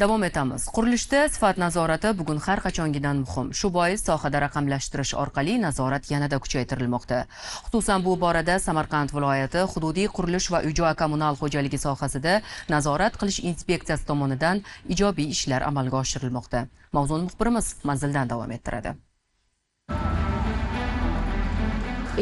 Davom etamiz. Qurilishda sifat nazorati bugun har qachongidan muhim. Shu bois sohada raqamlashtirish orqali nazorat yanada kuchaytirilmoqda. Xususan, bu borada Samarqand viloyati hududiy qurilish va uy-joy kommunal xo'jaligi sohasida nazorat qilish inspeksiyasi tomonidan ijobiy ishlar amalga oshirilmoqda. Mavzuni muxbirimiz manzildan davom ettiradi.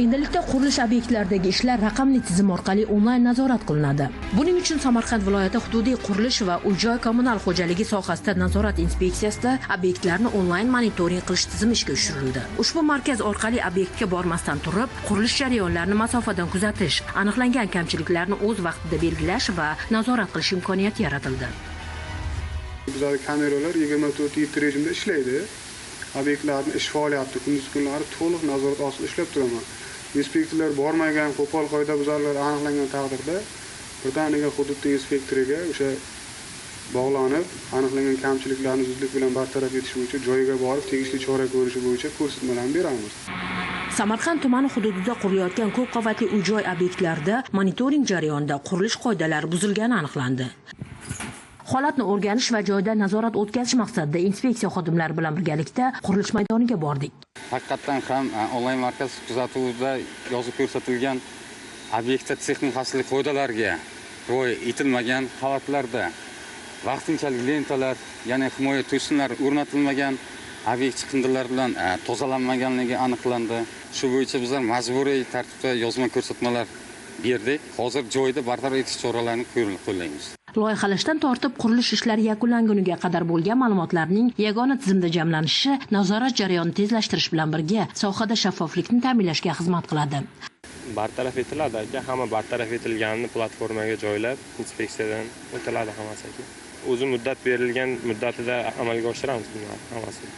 Endilikda qurilish obyektlaridagi ishlar raqamli tizim orqali onlayn nazorat qilinadi. Buning uchun Samarqand viloyati hududiy qurilish va uy-joy kommunal xo'jaligi sohasida nazorat inspeksiyasida obyektlarni onlayn monitoring qilish tizimi ishga tushirildi. Ushbu markaz orqali obyektga bormasdan turib, qurilish jarayonlarini masofadan kuzatish, aniqlangan kamchiliklarni o'z vaqtida belgilash va nazorat qilish imkoniyati yaratildi. Bizlar kameralar 24/7 rejimda ishlaydi. Obyektlarning ish faoliyati kunduz kunlari to'liq nazorat ostida ishlab turaman. Inspektorlar bormagan, qo'pol qoidabuzarlar aniqlangan taqdirda birdaniga hududda inspektoriga o'sha bog'lanib, aniqlangan kamchiliklarni zudlik bilan bartaraf etish bo'yicha joyiga borib tegishli chora ko'rishi bo'yicha ko'rsatmalarni beramiz. Samarqand tumani hududida qurilayotgan ko'p qavatli uy-joy obyektlarida monitoring jarayonida qurilish qoidalari buzilgani aniqlandi. Holatni o'rganish va joyda nazorat o'tkazish maqsadida inspeksiya xodimlari bilan birgalikda qurilish maydoniga bordik. Haqiqatan ham onlayn markaz kuzatuvida yozib ko'rsatilgan obyektda texnik xavfsizlik qoidalariga rioya etilmagan holatlarda vaqtinchalik lentalar, ya'ni himoya to'sinlari o'rnatilmagan, obyekt chiqindilari bilan tozalanmaganligi aniqlandi. Shu bo'yicha bizlar majburiy tartibda yozma ko'rsatmalar berdik. Hozir joyida bartaraf etish choralarini qo'llaymiz. Loyihalashdan tortib qurilish ishlari yakunlanguniga qadar bo'lgan ma'lumotlarning yagona tizimda jamlanishi nazorat jarayonini tezlashtirish bilan birga sohada shaffoflikni ta'minlashga xizmat qiladi. Bartaraf etiladi aka, hamma bartaraf etilganini platformaga joylab, inspeksiyadan o'tiladi hammasi aka. O'zi muddat berilgan muddatida amalga oshiramiz bularni hammasini.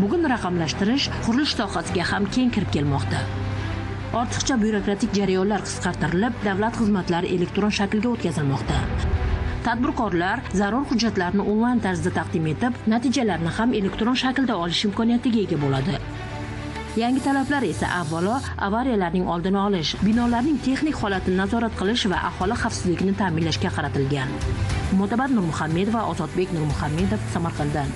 Bugun raqamlashtirish qurilish sohasiga ham keng kirib kelmoqda. Ortiqcha byurokratik jarayonlar qisqartirilib, davlat xizmatlari elektron shaklga o'tkazilmoqda. Tadbirkorlar zarur hujjatlarni onlayn tarzda taqdim etib, natijalarni ham elektron shaklda olish imkoniyatiga ega bo'ladi. Yangi talablar esa avvalo avariyalarning oldini olish, binolarning texnik holatini nazorat qilish va aholi xavfsizligini ta'minlashga qaratilgan. Mo'tabar Nurmuhammedova, Ozodbek Nurmuhammedov, Samarqanddan.